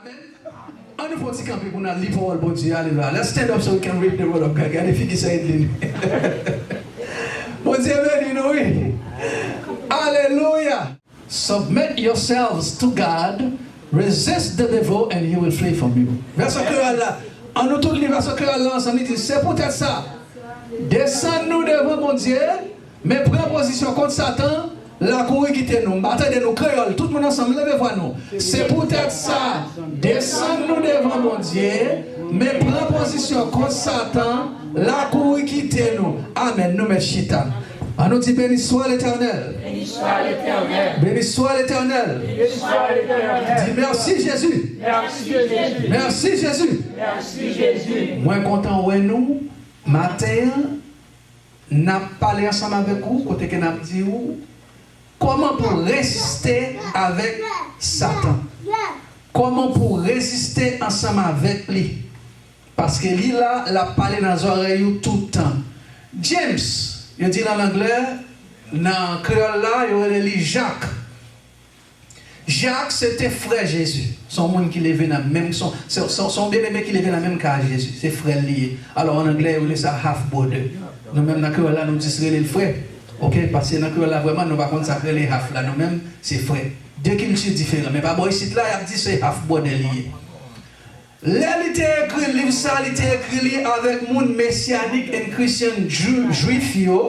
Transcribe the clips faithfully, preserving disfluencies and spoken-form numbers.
Amen. Ann nou fè yon ti kanpe pou n al li pawòl Bondye. Alelouya. Let's stand up so we can read the word of God. Gade figi sa Edlin. Bondye beni nou, wi. Alelouya. Submit yourselves to God, resist the devil and he will flee from you. Vèsè kreyòl la. Ann nou tout li vèsè kreyòl la ansanm, li di, se poutèt sa, desann nou devan Bondye, men pran pozisyon kont Satan, l a kouri kite nou. M pa tande nou, kreyòl, tout moun ansanm, leve vwa nou. Se poutèt sa, desann nou devan Bondye, men pran pozisyon kont Satan, l a kouri kite nou. Amèn. Nou mèt chita. Ann nou di, béni soit l'Éternel. Béni soit l'Éternel. Béni soit l'Éternel. Béni soit l'Éternel. Di, merci Jésus. Merci Jésus. Merci Jésus. Merci Jésus. Mwen kontan wè nou maten an. N ap pale ansanm avèk ou, kote ke n ap di ou kòman pou reziste avèk Satan. Kòman pou reziste ansanm avèk li. Paske li la, l ap pale nan zòrèy ou tout tan. James, yo di l an anglè, nan kreyòl la, yo rele li Jak. Jak se te frè Jezi. Se yon moun ki leve nan menm, se yon, se, se, se yon byeneme ki leve nan menm kay a Jezi. Se frè l li ye. Alò, an anglè, yo rele sa half brother. Nou menm nan kreyòl la, nou jis rele l frè. Oke? Paske nan kreyòl la, vrèman, nou pa konn sa k rele half la. Nou menm, se frè. De kilti diferan. Men pa bò isit la, y ap di se half brother li ye. Lè li te ekri liv sa, li te ekri li avèk moun Messianic and Christian Ju-, Jwif yo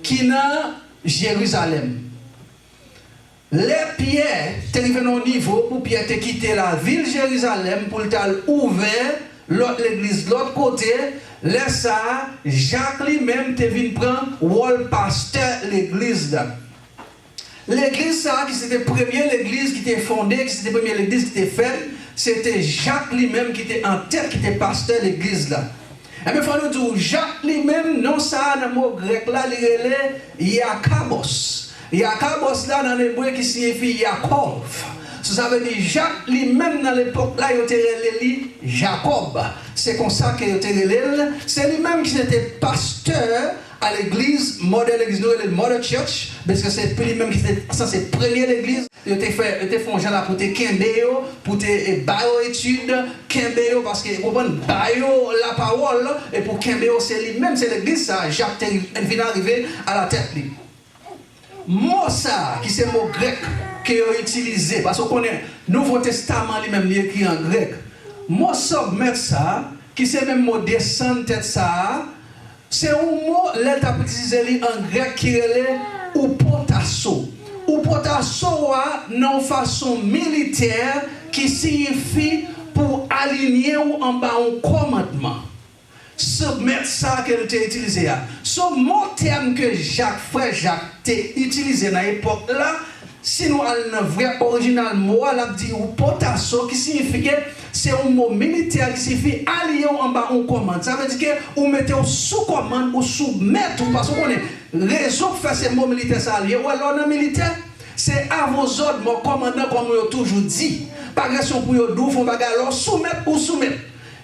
ki nan Jerizalèm. Lè Pyè te rive nan yon nivo pou Pyè te kite lavil Jerizalèm pou l t al ouvè lòt legliz lòt kote, lè sa a, Jak li menm te vin pran wòl pastè legliz la. Legliz sa a, ki se te premye legliz ki te fonde, ki se te premye legliz ki te fèt, se te Jak li menm ki te antèt, ki te pastè legliz la. Ebyen, fò nou di w, Jak li menm, non sa a nan mo grèk la, li rele Yakabòs. Yakabòs la nan ebre ki siyifi Yakòv. So, sa vle di Jak li menm nan lepòk la, yo te rele li Jakòb. Se konsa ke yo te rele l. Se li menm ki se te pastè a legliz, mother legliz, nou rele l mother church, paske se li menm ki te sanse premye legliz. Yo te fè, yo te fè yon jan la pou te kenbe yo, pou te, e, ba yo etid, kenbe yo, paske, ou konprann, ba yo lapawòl, e pou kenbe yo, se li menm, se legliz sa, Jak te vin arive alatèt li. Mo sa, ki se mo grèk ke yo itilize, paske w konnen, Nouvo Testaman li menm, li ekri an grèk. Mo submit sa, ki se menm mo desann tèt sa a, se yon mo, lè l t ap itilize li an grèk, ki rele oupotasso. Oupotasso a, nan yon fason militè, ki siyifi pou w alinye w anba yon kòmandman. Submit sa ke l te itilize a. So, mo tèm ke Jak, frè Jak, te itilize nan epòk la, si nou al nan vrè orijinal mo a, l ap di oupotasso, ki siyifi ke se yon mo militè ki siyifi aliye w anba yon kòmand. Sa vle di ke ou mete w sou kòmand, ou soumèt ou, paske w konnen rezon k fè se mo militè sa a li ye. Ou wè, lè w nan militè, se à vos ordres, mon commandant, kòm yo toujou di. Pa gen kesyon pou yo di w fè yon bagay, lè w soumèt, ou soumèt.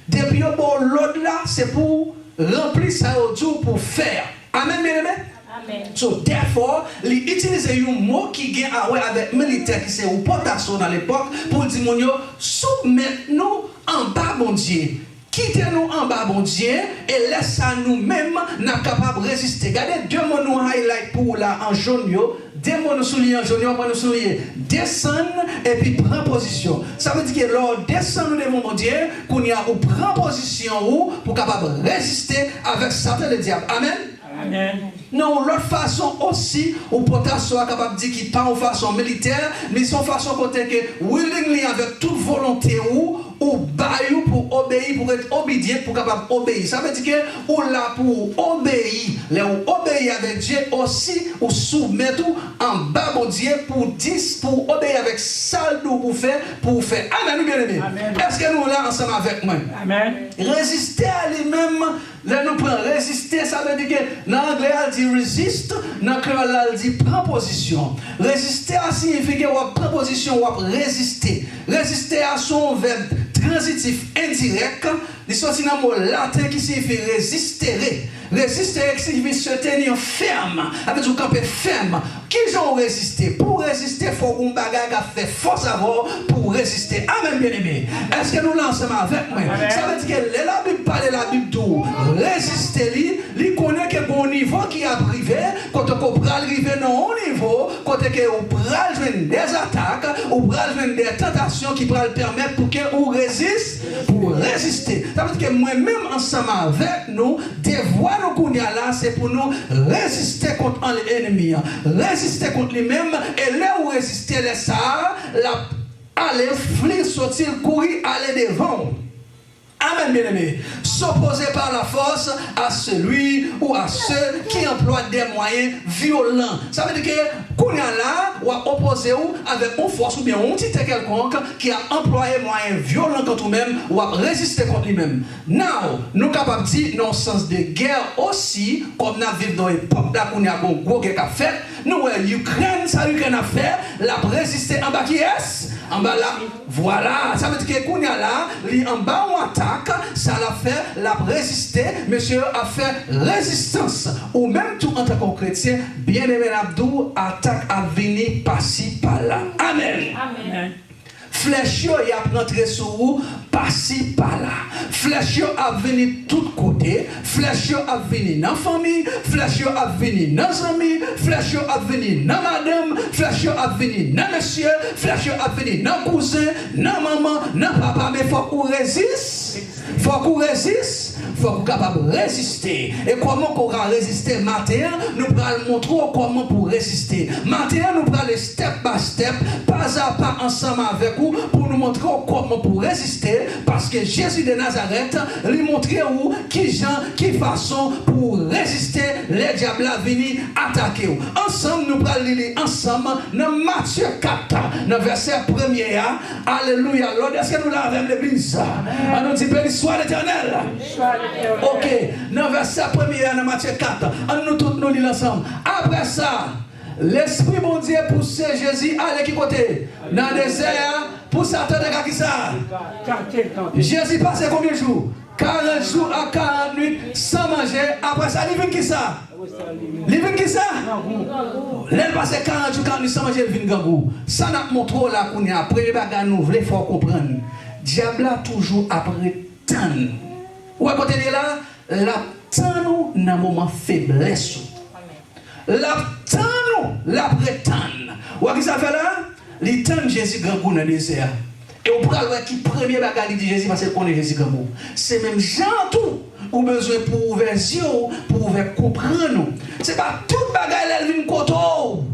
Depi yo ba w lòd la, se pou w ranpli sa yo di w pou w fè a. Amèn, byeneme? Amèn. So, therefore, li itilize yon mo ki gen a wè avèk militè, ki se oupotasso nan lepòk, pou l di moun yo, soumèt nou anba Bondye. Kite nou anba Bondye, e lè sa a nou menm, n ap kapab reziste. Gade de mo nou highlight pou ou la an jòn yo, de mo nou souliye an jòn yo, w ap wè nou souliye desann epi pran pozisyon. Sa vle di ke lè w desann ou devan Bondye, kounye a ou pran pozisyon ou pou w kapab reziste avèk Satan ledyab. Amèn? Amèn. Nan yon lòt fason osi, oupotasso a kapab di ki pa yon fason militè, men se yon fason kote ke willingly, avèk tout volonte ou, ou bay ou pou obeyi, pou ret obedient, pou kapab obeyi. Sa vle di ke ou la pou w obeyi. Lè ou obeyi avèk Dye osi, ou soumèt ou anba Bondye pou w dis, pou w obeyi avèk sa l di w pou w fè, pou w fè. Amèn, wi, byeneme? Amèn. Èske nou la ansanm avèk mwen? Amèn. Reziste a li menm, lè nou pran reziste, sa vle di ke nan anglè a l di resist, nan kreyòl la l di pran pozisyon. Reziste a siyifi ke w ap pran pozisyon, w ap reziste. Reziste a se yon vèb tranzitif endirèk, li soti nan mo laten ki siyifi resistere. Résister signifie se tenir ferme. Sa vle di w kanpe fèm. Kijan w reziste? Pou w reziste, fò w gen yon bagay k ap fè fòs avè w pou w reziste. Amèn, byeneme. Èske nou la ansanm avèk mwen? Sa vle di ke lè Labib pale, Labib di w reziste li, li konnen ke gen yon nivo ki ap rive, kote ke w pral rive nan yon nivo, kote ke w pral jwenn dè atak, ou pral jwenn dè tantasyon ki pral pèmèt pou ke ou rezis-, pou w reziste. Sa vle di ke mwen menm ansanm avèk nou, devwa nou kounye a la, se pou nou reziste kont an-, enmi an. Reziste kont li menm, e lè ou reziste, lè sa a, l ap ale, fli, soti, l kouri, ale devan w. Amèn, byeneme. S'opposer par la force à celui ou à ceux qui emploient des moyens violents. Sa vle di ke kounye a la, w ap opoze w avèk yon fòs oubyen yon antite kèlkonk ki ap anplwaye mwayen vyolan kont ou menm, w ap reziste kont li menm. Now, nou kapab di, nan yon sans de gè osi, kòm n ap viv nan yon epòk la kounye a, gon gwo gè k ap fèt, nou wè Ikrèn, sa Ikrèn ap fè, l ap reziste anba kiyès? Anba la, vwala, sa vle di ke kounye a la, li anba yon atak, sa l ap fè, l ap reziste, mesye yo ap fè rezistans. Ou menm tou, antanke yon kretyen, byeneme, n ap di w, atak ap vini pasi pala. Amèn. Amèn. Flèch yo, y ap rantre sou ou pasi pala. Flèch yo ap vini tout kote. Flèch yo ap vini nan fanmi. Flèch yo ap vini nan zanmi. Flèch yo ap vini nan madanm. Flèch yo ap vini nan mesye. Flèch yo ap vini nan kouzen, nan manman, nan papa. Men fòk ou rezis-, fòk ou rezis-, fòk ou kapab reziste. E kòman ke w ka reziste? Maten an, nou pral montre w kòman pou w reziste. Maten an, nou pral step by step, pa a pa, ansanm avèk ou, pou nou montre w kòman pou w reziste, paske Jezi de Nazarèt, li montre w kijan, ki fason pou w reziste lè dyab la vini atake w. Ansanm, nou pral li li ansanm nan Matye kat, nan vèsè premye a. Alelouya, Lòd, èske nou la avè m, legliz? An nou di, Béni soit l'Éternel. Ok, nan vèsè premye a, nan Matye kat, an nou tout nou li l ansanm. Apre sa, Lespri Bondye pouse Jezi ale ki kote? Nan dezè a, pou Satan te ka kisa? Jezi pase konbyen jou? Karant jou ak karant nuit san manje. Apre sa, li vin kisa? Li vin kisa? Lè l pase karant jou, karant nuit san manje, li vin grangou. Sa n ap montre w la kounye a, premye bagay nou vle fè w konprann, dyab la toujou ap ret tann. Ou wè kote l ye la? L ap tann ou nan moman feblès ou. L ap tann ou, l ap ret tann. Ou wè ki sa l fè la? Li tann Jezi grangou nan dezè a. E w pral wè ki premye bagay li di Jezi, paske l konnen Jezi grangou. Se menm jan an tou, ou bezwen pou w ouvè zye w, pou w ouvè konprann ou. Se pa tout bagay lè l vin kote w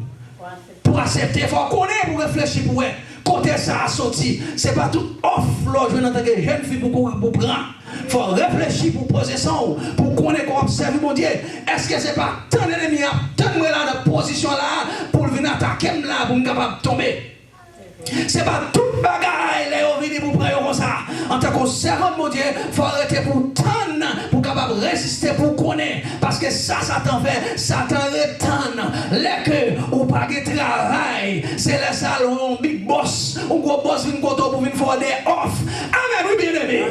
pou w aksepte. Fò w konnen pou w reflechi pou w wè kote sa a soti. Se pa tout òf lè w jwenn antanke jèn fi pou kouri pou pran. Fò w reflechi pou w poze san w, pou w konnen ke w ap sèvi Bondye. Èske se pa tann enmi an ap tann mwen la nan pozisyon la a pou l vin atake m la pou m kapab tonbe? Se pa tout bagay lè yo vini pou pran yo konsa. Antanke yon sèvant Bondye, fò w rete pou w tann, pou w kapab reziste, pou w konnen. Paske sa Satan fè, Satan ret tann. Lè ke ou pa gen travay, se lè sa l yon big boss, yon gwo boss vin kote w pou vin fè w de òf. Amèn, wi, byeneme.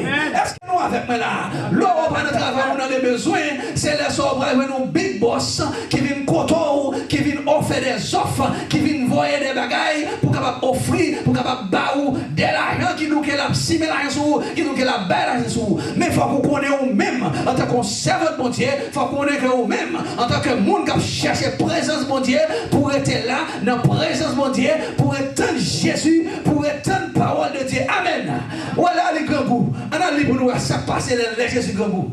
Èske nou avèk mwen la? Lè w pa nan travay, ou nan le bezwen, se lè sa w pral jwenn yon big boss ki vin kote w, ki vin ofè de zòf, ki vin voye de bagay pou kapab ofri, pou kapab ba ou de lajan, ki di w ke l ap simen lajan sou ou, ki di w ke l ap bay lajan sou ou. Men fòk ou konnen ou menm, antanke yon sèvant Bondye, fòk ou konnen ke ou menm, antanke moun k ap chèche prezans Bondye, pou w rete la, nan prezans Bondye, pou w ret tann Jezi, pou w ret tann pawòl de Dye. Amèn. Ou wè la li grangou. Ann al li pou nou wè sa k pase lè, lè Jezi grangou.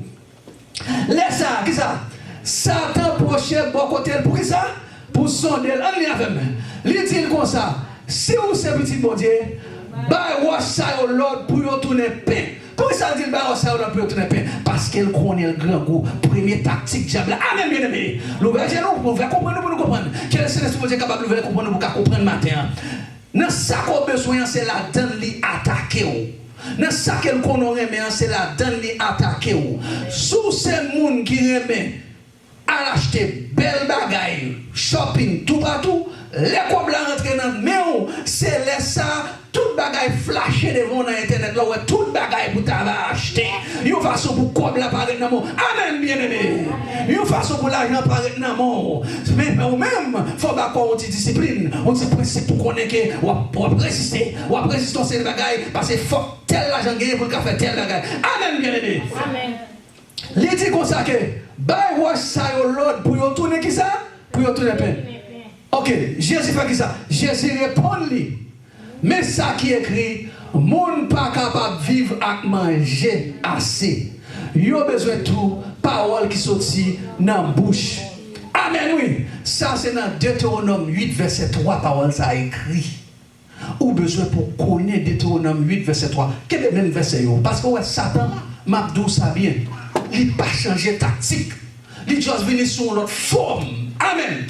Lè sa a, kisa? Satan pwoche bò kote l. Pou kisa? Pou sonde l. Ann li avè m. Li di l konsa, si ou se pitit Bondye, bay wòch sa yo lòd pou yo tounen pen. Poukisa l di l bay wòch sa yo lòd pou yo tounen pen? Paske l konnen l grangou. Premye taktik dyab la. Amèn, byeneme. Louvè je nou pou nou fè konprann nou, pou nou konprann. Ke Sentespri Bondye kapab louvè konprann nou pou w ka konprann maten an. Nan sa ke w bezwen an, se ladann li atake w. Nan sa ke l konnen w renmen an, se ladann li atake w. Si w se moun ki renmen al achte bèl bagay, shopping toupatou, lè kòb la rantre nan men w, se lè sa Tout bagay flache devan w nan entènèt la, ou wè tout bagay pou ta va achte. Yon fason pou kòb la parèt nan men w. Amèn, byeneme. Yon fason pou lajan parèt nan men w. Men, men ou menm, fò w ba kò w yon ti disiplin, yon ti prensip pou konnen ke w ap, w ap reziste. W ap reziste yon seri bagay, paske fòk tèl lajan genyen pou l ka fè tèl bagay. Amèn, byeneme. Amèn. Li di konsa ke, bay wòch sa yo lòd pou yo tounen kisa? Pou yo tounen pen. Ok, Jezi fè kisa? Jezi reponn li, men sa ki ekri, moun pa kapab viv ak manje ase. Yo bezwen tou pawòl ki soti nan bouch. Amèn, wi. Sa se nan Detewonòm uit, vèsè twa, pawòl sa a ekri. Ou bezwen pou konnen Detewonòm uit, vèsè twa. Kenbe menm vèsè yo. Paske w wè Satan, m ap di w sa byen, li pa chanje taktik. Li just vini sou yon lòt fòm. Amèn.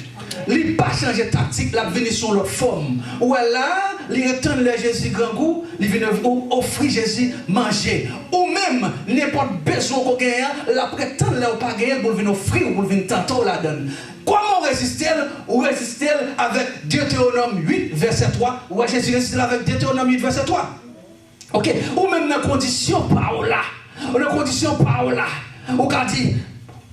Li pa chanje taktik, l ap vini sou yon lòt fòm. Ou wè la, li ret tann lè Jezi grangou, li vin o-, ofri Jezi manje. Ou menm, nenpòt bezwen w ko genyen an, l ap ret tann lè w pa genyen l pou l vin ofri w, pou l vin tante w ladan l. Kòman w reziste l? Ou reziste l avèk Detewonòm uit, vèsè twa. Ou wè Jezi reziste l avèk Detewonòm uit, vèsè twa. Ok, ou menm nan kondisyon pa w la. Ou nan kondisyon pa w la. Ou ka di,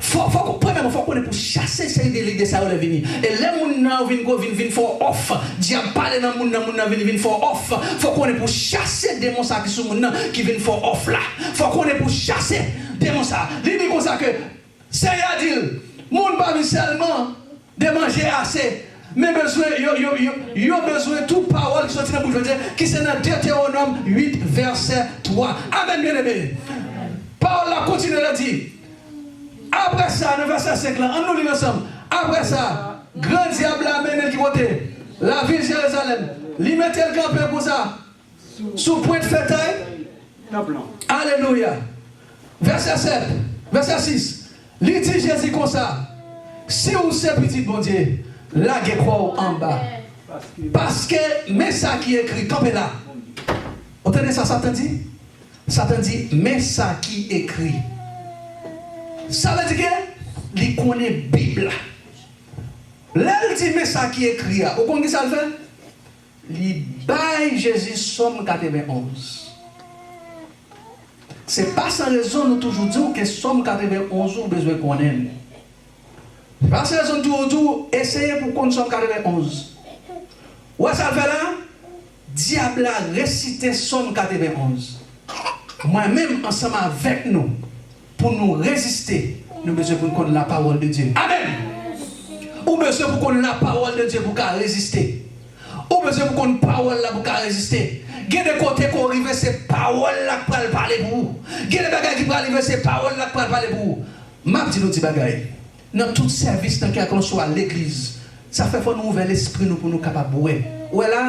fò, fò, premyèman, fò konnen pou chase seri de lide sa yo lè vini. E lè moun nan vin gwo, vin, vin fè w òf, dyab pale nan moun nan, moun nan vin, vin fè w òf. Fò konnen pou chase demon sa ki sou moun nan, ki vin fè w òf la. Fò konnen pou chase demon sa. Li di konsa ke, Seyè a di l, moun pa vin sèlman de manje ase, men bezwen, yo, yo, yo, yo bezwen tou pawòl ki soti nan bouch Bondye, ki se nan Detewonòm uit, vèsè twa. Amèn, byeneme. Pawòl la kontinye, l di, apre sa, nan vèsè senk lan, ann nou li l ansanm. Apre sa, gran dyab la mennen l ki kote? Lavil Jerizalèm. Li mete l kanpe konsa. Sou pwent fètay? Tanp lan. Alelouya. Vèsè sèt, vèsè sis. Li di Jezi konsa, si w se pitit Bondye, lage kò w anba. Paske men sa ki ekri, kanpe la. Ou tande sa Satan di? Satan di, men sa ki ekri. Sa vle di ke li konnen Bib la. Lè l di, men sa ki ekri a, ou konn ki sa l fè? Li bay Jezi Sòm katrevenn onz. Se pa san rezon nou toujou di w ke Sòm katrevenn onz ou bezwen konnen l. Se pa san rezon nou toujou di w eseye pou w konn Sòm katrevenn onz. Ou wè sa l fè la? Dyab la resite Sòm katrevenn onz. Mwen menm ansanm avèk nou, pou nou reziste, nou bezwen pou n konn lapawòl de Dye. Amèn! Ou bezwen pou konn lapawòl de Dye pou w ka reziste. Ou bezwen pou konn pawòl la pou w ka reziste. Gen de kote ke w rive, se pawòl la k pral pale pou ou. Gen de bagay ki pral rive, se pawòl la k pral pale pou ou. M ap di nou ti bagay. Nan tout sèvis, nan kèlkanswa legliz, sa fè fò nou ouvè lespri nou pou nou kapab wè. Ou wè la,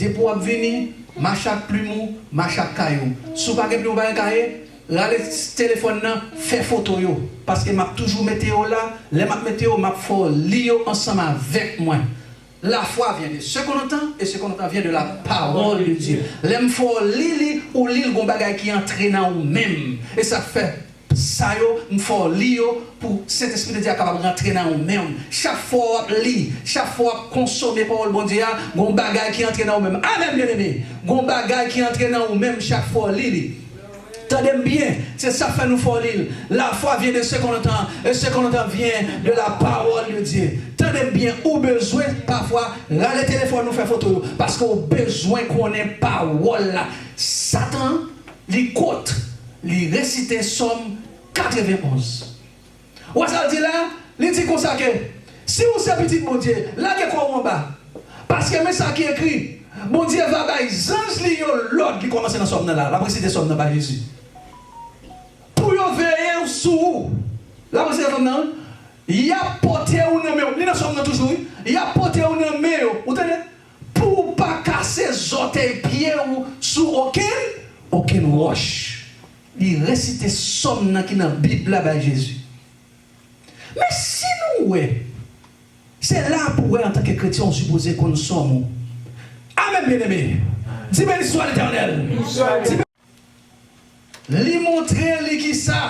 depi w ap vini, mache ak plim ou, mache ak kaye w. Si w pa gen plim ou pa gen kaye, rale telefòn nan, fè foto yo. Paske m ap toujou mete yo la, lè m ap mete yo, m ap fè w li yo ansanm avèk mwen. La foi vient de ce qu'on entend, et ce qu'on entend vient de la parole de Dieu. Lè m fè w li li, ou li l, gon bagay ki antre nan ou menm. E sa k fè sa yo, m fè w li yo pou Sentespri de Dye a kapab rantre nan ou menm. Chak fwa w ap li, chak fwa w ap konsome pawòl Bondye a, gon bagay ki antre nan ou menm. Amèn, byeneme. Gon bagay ki antre nan ou menm chak fwa w li li. Tande m byen, se sa k fè nou fè w li l. La foi vient de ce qu'on entend, et ce qu'on entend vient de la parole de Dieu. Tande m byen, ou bezwen pafwa rale telefòn ou fè foto yo, paske w bezwen konnen pawòl la. Satan, li kot, li resite Sòm katrevenn onz. Ou wè sa l di la? Li di konsa ke, si w se pitit Bondye, lage kò w anba. Paske men sa ki ekri, Bondye va bay zanj li yo lòd, li kòmanse nan Sòm nan la, l ap resite Sòm nan bay Jezi. Pou yo veye sou ou. L ap resite Sòm nan, wi. Y ap pote ou nan men yo. Li nan Sòm nan toujou, wi. Y ap pote ou nan men yo. Ou tande? Pou w pa kase zòtèy pye w sou okenn, okenn wòch. Li resite Sòm nan ki nan Bib la bay Jezi. Men si nou wè, se la pou w wè antanke kretyen ou sipoze konn Sòm ou. Amèn, byeneme. Di, beni swa Letènèl. Di, li montre li kisa?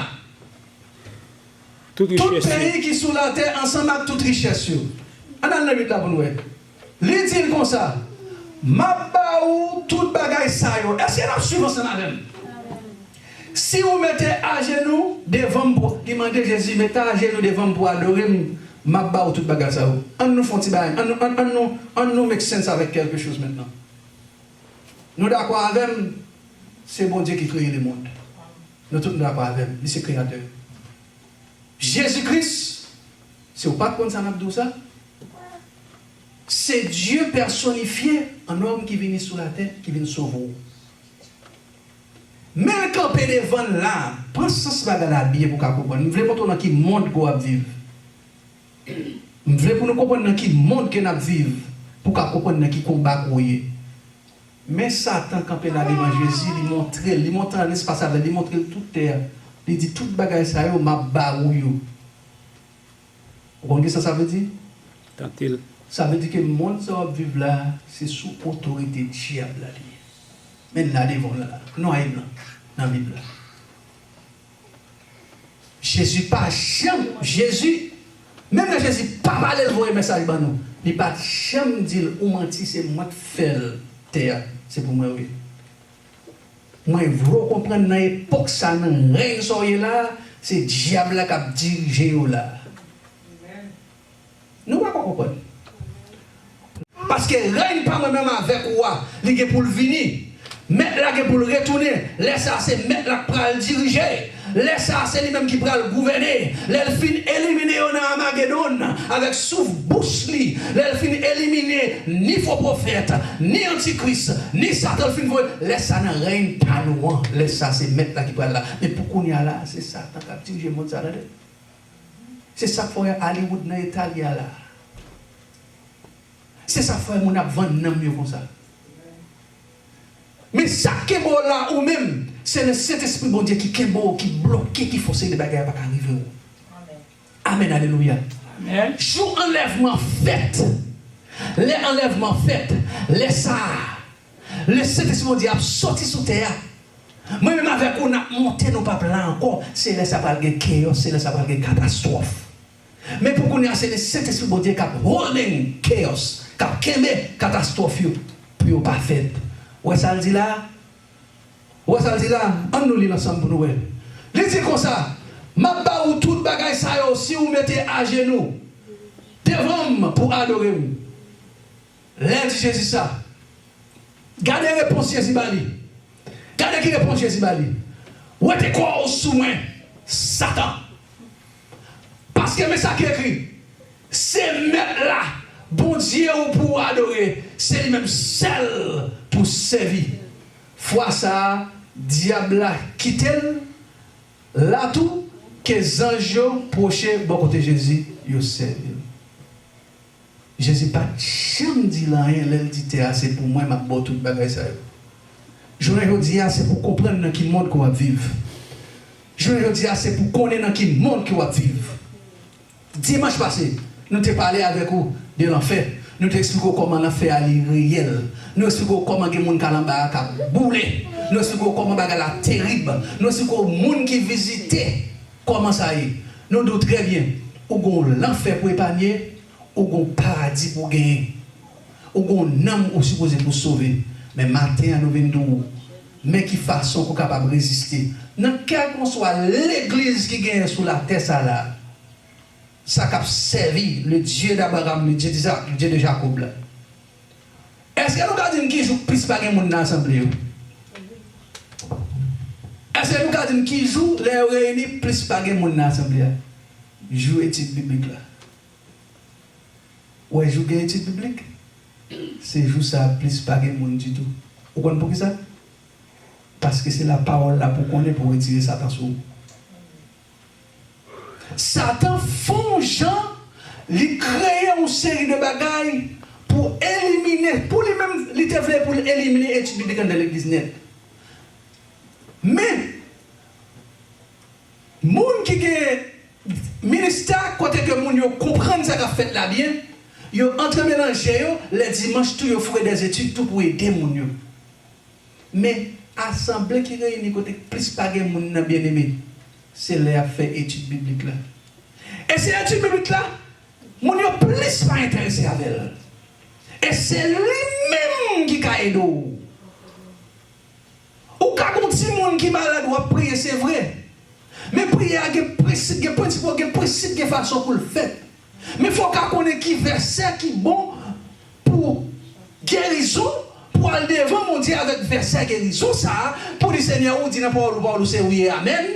Tout richès yo. Tout peyi ki sou latè ansanm ak tout richès yo. Ann al nan uit la pou n wè. Li di l konsa, M ap ba ou tout bagay sa yo. Èske n ap swiv ansanm avè m? Si ou mete ajenou devan m pou, li mande Jezi, mete ajenou devan m pou adore m, m ap ba ou tout bagay sa yo. Ann nou fè yon ti bagay. Ann nou, ann, ann nou, ann nou make sense avèk quelque chose maintenant. Nou dakò avè m? Se Bondye ki kreye lemonn. Nou tout nou dakò avè m. Li se kreyatè. Jezi Kris, si w pa t konn sa m ap di w sa, se Dye pèsonifye an nonm ki vini sou latè, ki vin sove w. Men l kanpe devan n la, pran sans bagay la byen pou w ka konprann. M vle montre w nan ki mond ke w ap viv. M vle pou nou konprann nan ki mond ke n ap viv, pou w ka konprann nan ki konba ke w ye. Men Satan kanpe la devan Jezi, li montre l, li monte nan lespas avè l, li montre l tout tè a. Li di, tout bagay sa yo, m ap ba ou yo. Ou konn kisa sa vle di? Tante l. Sa vle di ke mond sa w ap viv la, se sou otorite dyab la li ye. Men n la devan w la, nwaye l nan, nan Bib la. Jezi pa janm, Jezi, menm lè Jezi pa pale, l voye mesaj ban nou. Li pa t janm di l, ou manti, se mwen k fè l, tè a, se pou mwen w ye. Mwen vle w konprann nan epòk sa, nan rèy sa w ye la, se dyab la k ap dirije yo la. Nou pa ka konprann. Paske rèy pa mwen menm avèk ou a, li gen pou l vini. Mèt la gen pou l retounen. Lè sa a, se mèt la k pral dirije. Lè sa a, se li menm ki pral gouvène. Lè l fin elimine yo nan Amagedòn avèk souf bouch li, lè l fin elimine ni fo pwofèt, ni antikris, ni Satan, l fin voye, lè sa a nan rèy pa nou an, lè sa a, se mèt la ki pral la. Men pou kounye a la, se Satan k ap dirije mond sa a, tande. Se sa k fè w wè Hollywood nan eta l ye a la. Se sa k fè moun ap vann nanm yo konsa. Men sa k kenbe w la ou menm, se Sentespri Bondye ki kenbe w, ki bloke, ki fè w seri de bagay a pa ka rive w. Amèn, alelouya. Jou anlèvman fèt, lè anlèvman fèt, lè sa a, lè Sentespri Bondye ap soti sou tè a, mwen menm avèk ou, n ap monte, nou p ap la ankò. Se lè sa pral gen keyòs, se lè sa pral gen katastwòf. Men pou kounye a, se Sentespri Bondye k ap holding keyòs, k ap kenbe katastwòf yo pou yo pa fèt. Ou wè sa l di la a? Ou wè sa l di la a? Ann nou li l ansanm pou nou wè. Li di konsa, m ap ba ou tout bagay sa yo si ou mete ajenou devan m pou adore m. Lè l di Jezi sa, gade repons Jezi ba li. Gade ki repons Jezi ba li. Wete kò w sou mwen, Satan. Paske men sa ki ekri, se Mèt la, Bondye w pou w adore, se li menm sèl pou w sèvi. Fwa sa a, dyab la kite l, la tou, ke zanj yo pwoche bò kote Jezi, yo sèvi l. Jezi pa t janm di l anyen lè l di tè a, se pou mwen m ap ba w tout bagay sa yo. Jounen jodi a, se pou w konprann nan ki mond ke w ap viv. Jounen jodi a, se pou w konnen nan ki mond ke w ap viv. Dimanch pase, nou te pale avèk ou de lanfè. Nou te eksplike w kòman lanfè a li reyèl. Nou eksplike w kòman gen moun k al anba a k ap boule. Nou eksplike w kòman bagay la terib. Nou eksplike w moun ki vizite kòman sa ye. Nou di w trè byen, ou gen yon lanfè pou epanye, ou gen yon paradi pou w genyen. Ou gen yon nanm ou sipoze pou w sove. Men maten an, nou vin di w, men ki fason pou w kapab reziste. Nan kèlkanswa legliz ki genyen sou latè sa la, sa k ap sèvi le Dieu d'Abraham, le Dieu d'Isaac, le Dieu de Jacob la. Èske nou ka di m ki jou plis pa gen moun nan asanble yo? Èske nou ka di m ki jou, lè yo reyini, plis pa gen moun nan asanble a? Jou etid biblik la. Ou wè jou gen etid biblik, se jou sa a plis pa gen moun ditou. Ou konn poukisa? Paske se lapawòl la pou w konnen pou w retire Satan sou ou. Satan fè yon jan, li kreye yon seri de bagay pou elimine, pou li menm, li te vle pou l elimine etid biblik anndan legliz nèt. Men, moun ki gen ministè kote ke moun yo konprann sa k ap fèt la byen, yo antremelanje yo, lè dimanch tou yo foure dèzetid tou pou ede moun yo. Men, asanble ki reyini kote plis pa gen moun nan, byeneme, se lè y ap fè etid biblik la. E se etid biblik la, moun yo plis pa enterese avè l. E se li menm moun ki ka ede w. Ou ka gen yon timoun ki malad, w ap priye, se vre. Men priyè a gen prensip, gen prensip, gen prensip, gen fason pou l fèt. Men fò w ka konnen ki vèsè ki bon pou gerizon, pou al devan Bondye avèk vèsè gerizon sa a, pou di, Senyè, ou di nan pawòl ou, pawòl ou se wi e amèn.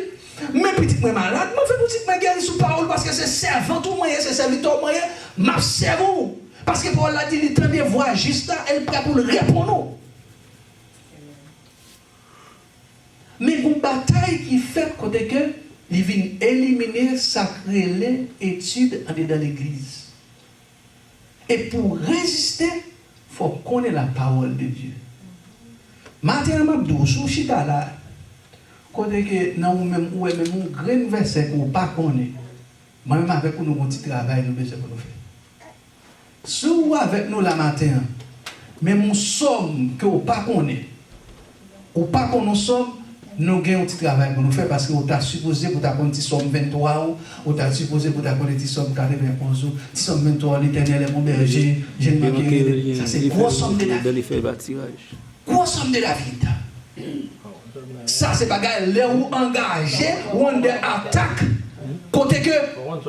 Men pitit mwen malad, mwen vle pitit mwen geri sou pawòl ou, paske se sèvant ou mwen ye, se sèvitè ou mwen ye, m ap sèvi w. Paske pawòl la di li tande vwa jis la e l prè pou l reponn ou. Men gon batay ki fèt kote ke li vin elimine sa k rele etid andedan legliz. E pou w reziste, fò w konnen la parole de Dieu. Maten an, m ap di w, si w chita la, kote ke nan ou menm, ou wè menm yon grenn vèsè ke w pa konnen, mwen menm avèk ou, nou gon ti travay nou bezwen pou nou fè. Si w avèk nou la maten an, menm yon sòm ke w pa konnen, ou pa konn yon sòm, nou gen yon ti travay pou nou fè, paske ou ta sipoze pou ta konn ti sòm venntwa ou, ou ta sipoze pou ta konnen ti sòm katrevenonz ou, ti sòm venntwa ou, L'Éternel est mon berger, je ne manquerai rien. Sa se gwo sòm de David. Gwo sòm de David. Sa se bagay lè ou angaje, ou anndan atak, kote ke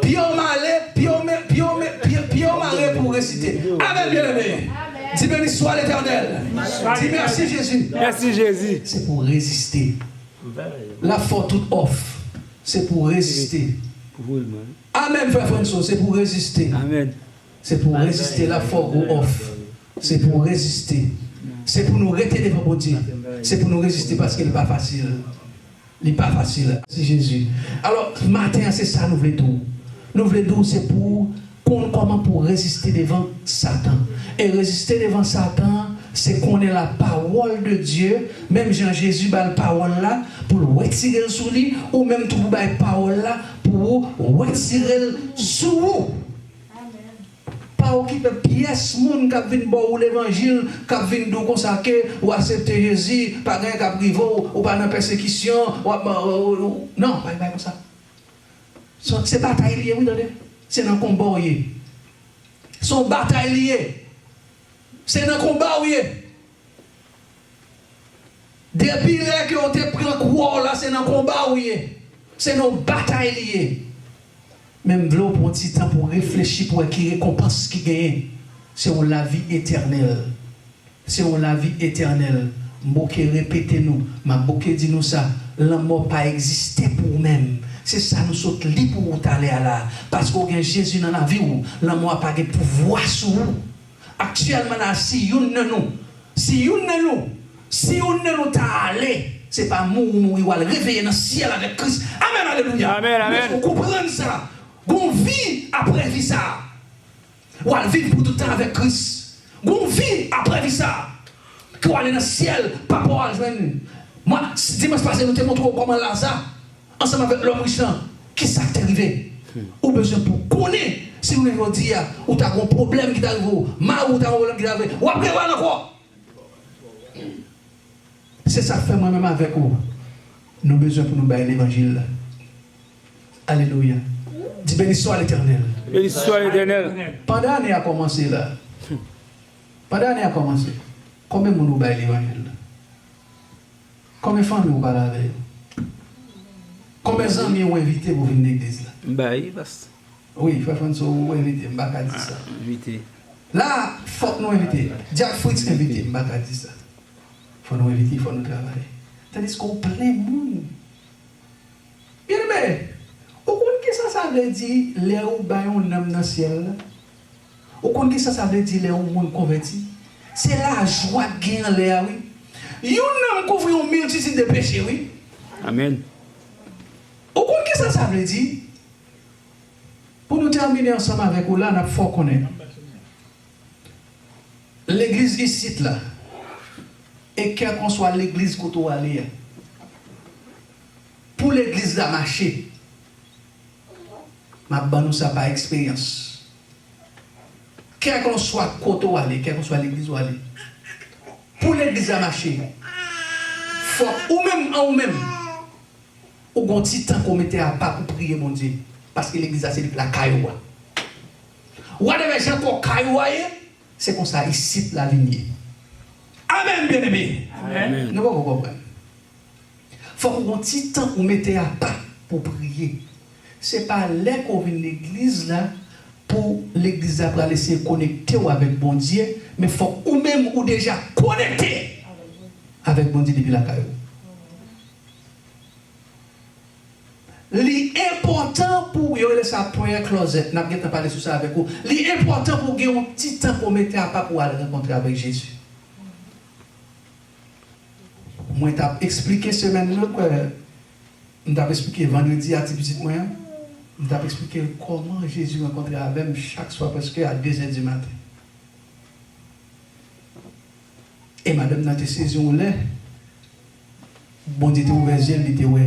pye w male, pye w me-, pye w me-, pye, pye w mare pou w resite. Amèn, byeneme. Di, beni swa Letènèl. Di, mèsi, Jezi. Mèsi, Jezi. Se pou w reziste. L ap fè w tout òf. Se pou w reziste. Amèn, frè Franso, se pou w reziste. Amèn. Se pou w reziste, l ap fè w gwo òf. Se pou w reziste. Se pou nou rete devan Bondye. Se pou nou reziste paske li pa fasil. Li pa fasil. Mèsi Jezi. Alò, maten an, se sa nou vle di w. Nou vle di w se pou w konn kòman pou w reziste devan Satan. E reziste devan Satan, se konnen la parole de Dieu, menm jan Jezi ba l pawòl la, pou l retire l sou li, ou menm tou pou bay pawòl la, pou w retire l sou ou. Pa okipe pyès moun k ap vin ba w levanjil, k ap vin di w konsa ke w aksepte Jezi, pa gen anyen k ap rive w, ou pa nan pèsekisyon, w ap, w, w, w, non, pa, pa konsa. Se, se batay li ye, wi, tande. Se nan konba w ye. Se yon batay li ye. Se nan konba w ye. Depi lè ke w te pran kwa w la, se nan konba w ye. Se nan yon batay li ye. Men m vle w pran ti tan pou w reflechi pou w wè ki rekonpans ki genyen. Se yon lavi etènèl. Se yon lavi etènèl. M bouke repete nou, m ap bouke di nou sa, lanmò pa egziste pou ou menm. Se sa nou sot li pou ou talè a la. Paske w gen Jezi nan lavi w, lanmò a pa gen pouvwa sou ou. Aktyèlman la, si youn nan nou, si youn nan nou, si youn nan nou ta ale, se pa mouri w mouri, w al reveye nan syèl avèk Kris. Amèn, alelouya. Amèn, amèn. Ou konprann sa? Gon vi apre vi sa. W al viv pou tout tan avèk Kris. Gon vi apre vi sa. Ke w ale nan syèl, papa w al jwenn. Mwen, dimanch pase, nou te montre w kòman Laza ansanm avèk lòm rich lan, kisa k te rive? Ou bezwen pou konnen, si jounen jodi a, ou ta gon pwoblèm ki ta rive w, mari w ta gon pwoblèm ki ta rive, w ap gen pale ankò. Se sa k fè mwen menm avèk ou, nou bezwen pou nou bay levanjil la. Alelouya. Di, beni swa Letènèl. Beni swa Letènèl. Pandan ane a kòmanse la, pandan ane a kòmanse, konbyen moun ou bay levanjil la? Konbyen fanmi ou pale avè yo? Konbyen zanmi ou envite pou vin legliz la? M bay, pastè. Wi, frè Franso, ou envite, m pa ka di sa. Envite. La, fòk nou envite. Dyak Fritz envite, m pa ka di sa. Fò nou envite, fò nou travay. Tandiske ou plen moun. Byeneme, ou konn kisa sa vle di lè ou bay yon nanm nan syèl la? Ou konn kisa sa vle di lè yon moun konvèti? Se lajwa k gen anlè a, wi. Yon nanm kouvri yon miltitid de peche, wi. Amèn. Ou konn kisa sa vle di? Pou nou tèmine ansanm avèk ou la, n ap fè w konnen. Legliz isit la, e kèlkanswa legliz kote w ale a, pou legliz la mache, m ap ban nou sa pa eksperyans. Kèlkanswa kote w ale, kèlkanswa legliz w ale, pou legliz la mache, fòk ou menm an ou menm, ou gon ti tan ke w mete apa pou priye Bondye, paske legliz la se lakay ou a. Whatever jan kò kay ou a ye, se konsa isit la vin ye. Amèn, byeneme. Amèn. Nou poko konprann. Fòk ou gon ti tan ou mete apa pou priye. Se pa lè ke w vin legliz la pou legliz la pral eseye konekte w avèk Bondye, men fòk ou menm ou deja konekte avèk Bondye depi lakay ou. Li enpòtan pou, yo rele sa prayer closet, n ap gentan pale sou sa avèk ou. Li enpòtan pou w gen yon ti tan pou w mete apa pou w al rankontre avèk Jezi. Mwen t ap eksplike semèn nan, kwè, m t ap eksplike vandredi a ti pitit mwen an, m t ap eksplike l kòman Jezi rankontre avè m chak swa prèske a de zè di maten. E madanm nan te sezi yon lè, Bondye te ouvè zye l, li te wè.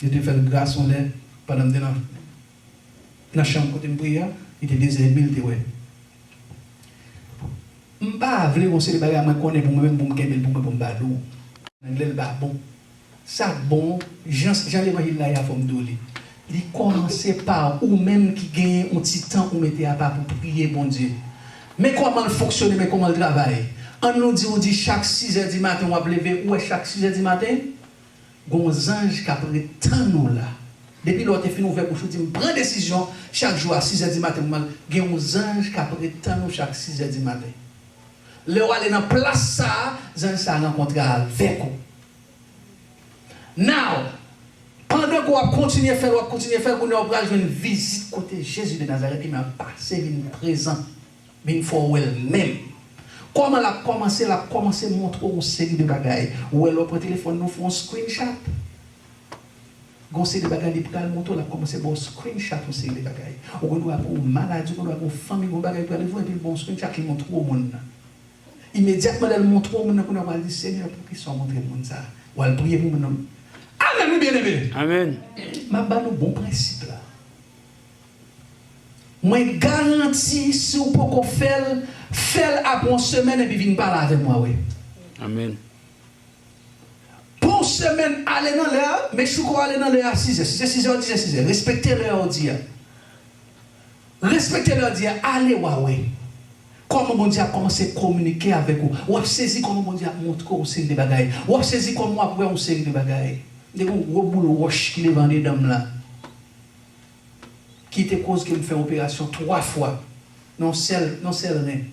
Li te fè l gras yon lè, pandan m te nan, nan chanm kote m priye a, li te de zè edmi, li te wè. M pa vle yon seri bagay mwen konnen pou mwen menm, pou m kenbe l pou mwen, pou m ba nou. Anglè l pa bon. Sa k bon, jan, jan levanjil la ye a, fò m di w li. Li kòmanse pa ou menm ki genyen yon ti tan ou mete apa pou priye Bondye. Men kòman l fonksyone, men kòman l travay. Ann nou di, ou di chak sizè di maten w ap leve, ou wè chak sizè di maten, gon zanj k ap ret tann ou la. Depi lè w te fin ouvè bouch ou di, "M pran desizyon, chak jou a sizè di maten, m al," gen yon zanj k ap ret tann ou chak sizè di maten. Lè w ale nan plas sa a, zanj sa a rankontre avèk ou. Now, pandan ke w ap kontinye fè l, w ap kontinye fè l, kounye a w pral jwenn vizit kote Jezi de Nazarèt li menm ap pase vin prezan, vin fè w wè l menm. Kòman l ap kòmanse? L ap kòmanse montre w yon seri de bagay. Ou wè lè w pran telefòn nan, w fè yon screenshot. Gon seri de bagay li pral montre w, l ap kòmanse ba w screenshot yon seri de bagay. Ou gen dwa gen yon maladi, ou gen dwa gen yon fanmi, gen yon bagay pral rive w, epi l ba w yon screenshot, li montre w moun nan. Imedyatman lè l montre w moun nan, kounye a w pral di, "Senyè, poukisa w montre m moun sa a?" W al priye pou moun nan. Amèn, wi, byeneme. Amèn. M ap ba nou bon prensip la. Mwen garanti, si w poko fè l, fè l apre yon semèn epi vin pale avè m, w a wè. Amèn. Pran yon semèn, ale nan lè a, men chouko ale nan lè a, sizè, sizè, sizè, w di sizè. Respekte lè a w di a. Respekte lè a w di a, ale w a wè. Kòman Bondye ap kòmanse kominike avèk ou. W ap sezi kòman Bondye ap montre w yon seri de bagay. W ap sezi kòman w ap wè yon seri de bagay. M te gen yon gwo boul wòch ki leve andedan m la. Ki te koz ke m fè operasyon twa fwa. Nan yon sèl, nan yon sèl ren.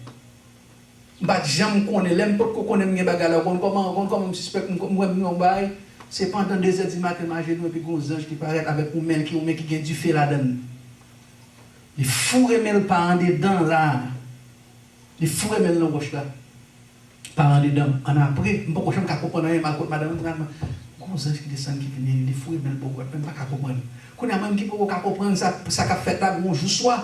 M pa t janm konnen. Lè m potko konnen m gen bagay la, ou konn kòman, ou konn kòman m sispèk, m, m wè m gen yon bagay. Se pandan de zè di maten m ajenou epi gen yon zanj ki parèt avèk yon men ki, yon men ki gen dife ladan l. Li foure men l pa andedan la. Li foure men l nan wòch la. Pa andedan m. Annapre, m poko janm ka konprann anyen, m al kot madanm mwen, pou madanm mwen, gon zanj ki desann ki vini, li foure men l bò dwat mwen, m pa ka konprann. Kounye a, mwen ki poko ka konprann sa, sa k ap fèt la, gon jou swa,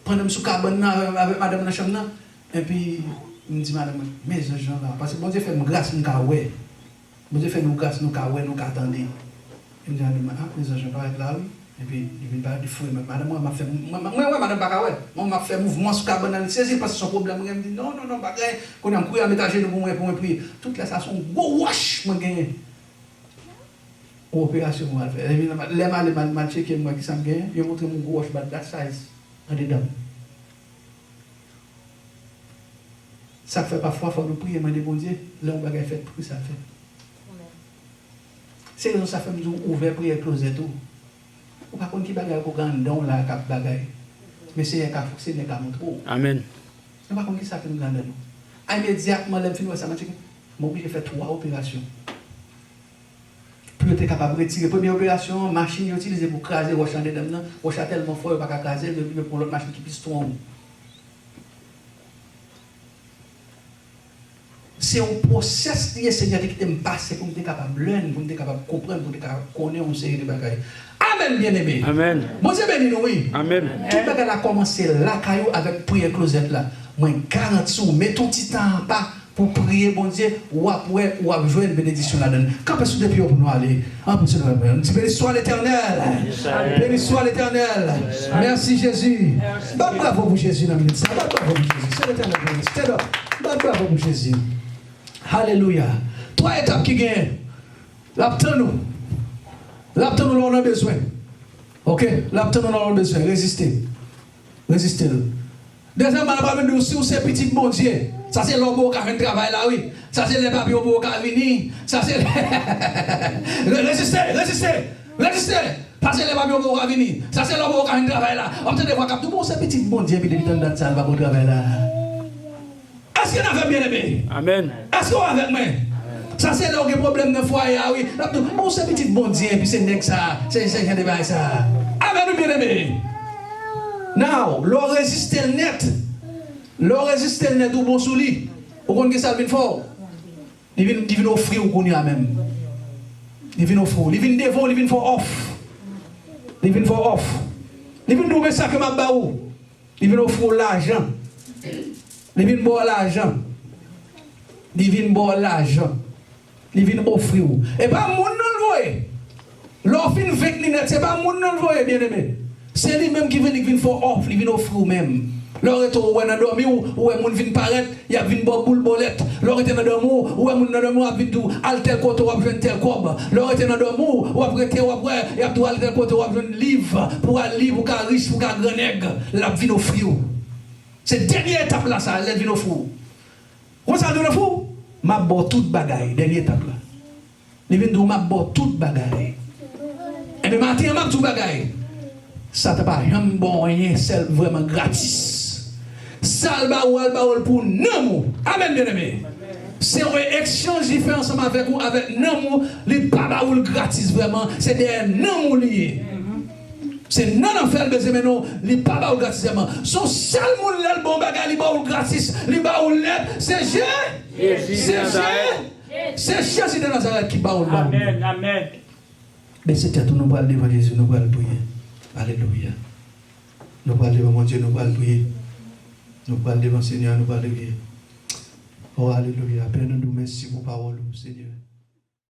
pandan m sou kabann nan avè, avè madanm nan chanm nan, epi m di madanm mwen, "Men zanj lan la," paske Bondye fè m gras, m ka wè. Bondye fè nou gras, nou ka wè, nou ka tande. Epi m di madanm mwen, "A, men zanj lan parèt la, wi." Epi, li vin parèt, li foure men madanm mwen, m ap fè, mwen, mwen, mwen wè madanm pa ka wè. Mwen, m ap fè mouvman sou kabann nan, li sezi, li panse se yon pwoblèm, mwen, m di, "Non, non, non, pa gen." Kounye a, m kouri al met ajenou pou mwen, pou mwen priye. Tout lè sa, se yon gwo wòch mwen genyen. Yon operasyon mwen al fè. Epi, lè m ale, m al, m al tcheke, m wè kisa m genyen. Yo montre m yon gwo wòch, but that size, andedan m. Sa k fè pafwa fò nou priye mande Bondye lè yon bagay fèt, poukisa l fèt. Se rezon sa fè m di w ouvè priyè klozèt ou. Ou pa konn ki bagay ou gen anndan w la k ap bagay. Men Senyè ka, Senyè ka montre w. Amèn. Nou pa konn ki sa ke nou gen anndan nou. Imedyatman lè m fin wè sa, m tcheke, m oblije fè twa operasyon. Pou yo te kapab retire. Premye operasyon an, machin yo itilize pou kraze wòch andedan m nan, wòch la tèlman fò, yo pa ka kraze l, yo rive pran lòt machin ki pi strong. Se yon pwosès li ye, Senyè te kite m pase pou m te kapab learn, pou m te kapab konprann, pou m te kapab konnen yon seri de bagay. Amèn, byeneme. Amèn. Bondye beni nou, wi. Amèn. Tout bagay la kòmanse lakay ou avèk priyè klozèt la. Mwen garanti w, mete yon ti tan apa pou priye Bondye, w ap wè, w ap jwenn benediksyon ladan l. Kanpe sou de pye w pou nou ale. Anpil se nou. Di, "Béni soit l'Éternel. Béni soit l'Éternel." Mèsi, Jezi. Bat bravo pou Jezi nan minit sa. Bat bravo pou Jezi. Se Letènèl ki beni. Stand up. Bat bravo pou Jezi. Alelouya. Twa etap ki genyen. L ap tann ou. L ap tann ou lè w nan bezwen. Oke? L ap tann ou lè w nan bezwen. Reziste. Reziste l. Dezyèmman, l ap di w, si w se pitit Bondye, Sa se lè w pa ka jwenn travay la, wi. Sa se lè papi w pa ka vini. Sa se lè. Re- reziste, reziste, reziste. Sa se lè papi w pa ka vini. Sa se lè w pa ka jwenn travay la. W ap tande vwa k ap di w, "Bon, se pitit Bondye, epi depi tann dat sa, l pa ka travay la." Èske n avè m, byeneme? Amèn. Èske w avèk mwen? Sa se lè w gen pwoblèm nan fwaye a, wi. L ap di w, "Bon, se pitit Bondye, epi se nèg sa, se, se jan de bagay sa." Amèn, wi, byeneme. Now, lè w reziste l nèt, lè w reziste l nèt, ou bon sou li. Ou konn ki sa l vin fè w? Li vin, li vin ofri w kounye a menm. Li vin ofri w. Li vin devan w, li vin fè w òf. Li vin fè w òf. Li vin di w, "Men sa ke m ap ba ou." Li vin ofri w lajan. Li vin ba w lajan. Li vin ba w lajan. Li vin ofri w. E pa moun nan l voye. Lè w fin venk li nèt, se pa moun nan l voye, byeneme. Se li menm ki vin, li vin fè w òf, li vin ofri w menm. Lè w rete, ou wè nan dòmi w, ou wè moun vin parèt, y ap vin ba w boul bolèt. Lè w rete nan dòmi w, ou wè moun nan dòmi w ap vin di w, "Al tèl kote, w ap jwenn tèl kòb." Lè w rete nan dòmi w, w ap rete, w ap wè, y ap di w, "Al tèl kote, w ap jwenn liv. Pou w al li, pou w ka rich, pou w ka grannèg." L ap vin ofri w. Se dènye etap la sa, lè l vin ofri w. Konsa l vin ofri w, "M ap ba w tout bagay." Dènye etap la. Li vin di w, "M ap ba w tout bagay." Enben, maten an, m ap di w bagay. Satan pa janm ba w anyen, sèl vrèman gratis. Sa l ba ou a, l ba ou l pou nanm ou. Amèn, byeneme. Se yon ekchanj li fè ansanm avèk ou, avèk nanm ou. Li pa ba ou l gratis vrèman. Se dèyè nanm ou li ye. Se nannan fè l bezwen mennen w, li pa ba ou l gratis vrèman. Se yon sèl moun lè l ba w bagay, li ba ou l gratis, li ba ou l nèt. Se Je-, Jezi se de Je-, Nazarèt. Se Jezi de Nazarèt ki ba ou l, ba ou l. Amèn, amèn. Bese tèt ou, nou pral devan Jezi, nou pral priye. Alelouya. Nou pral devan Bondye, nou pral priye. Nou pral devan Senyè, nou pral priye. O, alelouya. Pè, nou di w mèsi pou pawòl ou, Senyè.